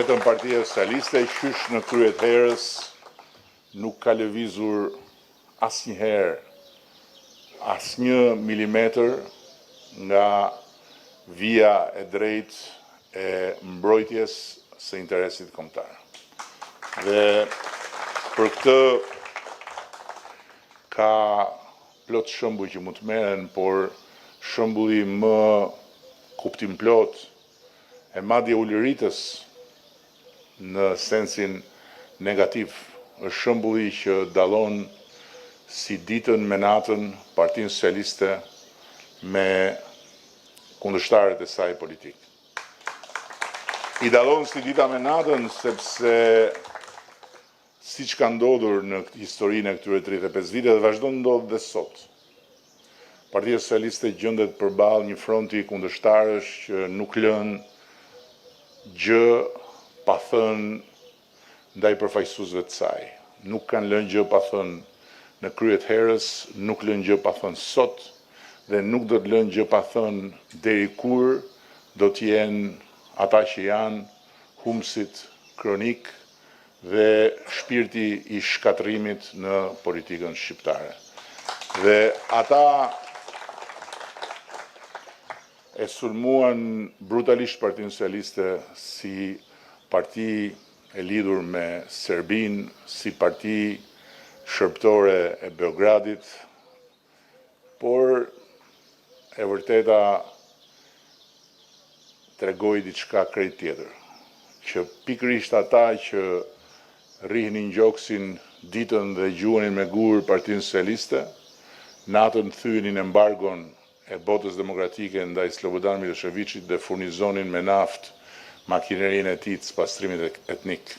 Vetëm Partia Socialiste qysh në krye të herës nuk ka lëvizur asnjëherë asnjë milimetër nga vija e drejtë e mbrojtjes së interesit kombëtar. Dhe për këtë ka plot shembuj që mund të merren, por shembulli më kuptimplotë e madje ulëritës në sensin negativ është shembulli që dallon si ditën me natën Partinë Socialiste me kundërshtarët e saj politikë. I dallon si dita me natën sepse siç ka ndodhur në historinë e këtyre 35 viteve dhe vazhdon ndodh dhe sot. Partia Socialiste gjendet përballë një fronti kundërshtarësh që nuk lënë gjë pa thënë ndaj përfaqësuesve të saj. Nuk kanë lënë gjë pa thënë në krye të herës, nuk lënë gjë pa thënë sot dhe nuk do të lënë gjë pa thënë deri kur do të jenë ata që janë humbësit kronik dhe shpirti i shkatërrimit në politikën shqiptare. Dhe ata e sulmuan brutalisht Partinë Socialiste si parti e lidhur me Serbinë, si parti shërbëtore e Beogradit, por e vërteta tregoi diçka krejt tjetër, që pikërisht ata që rrihnin gjoksin ditën dhe gjuanin me gur Partinë Socialiste, natën thyenin embargon e botës demokratike ndaj Slobodan Milosheviqit dhe furnizonin me naftë makinerinë e tij të spastrimit etnik.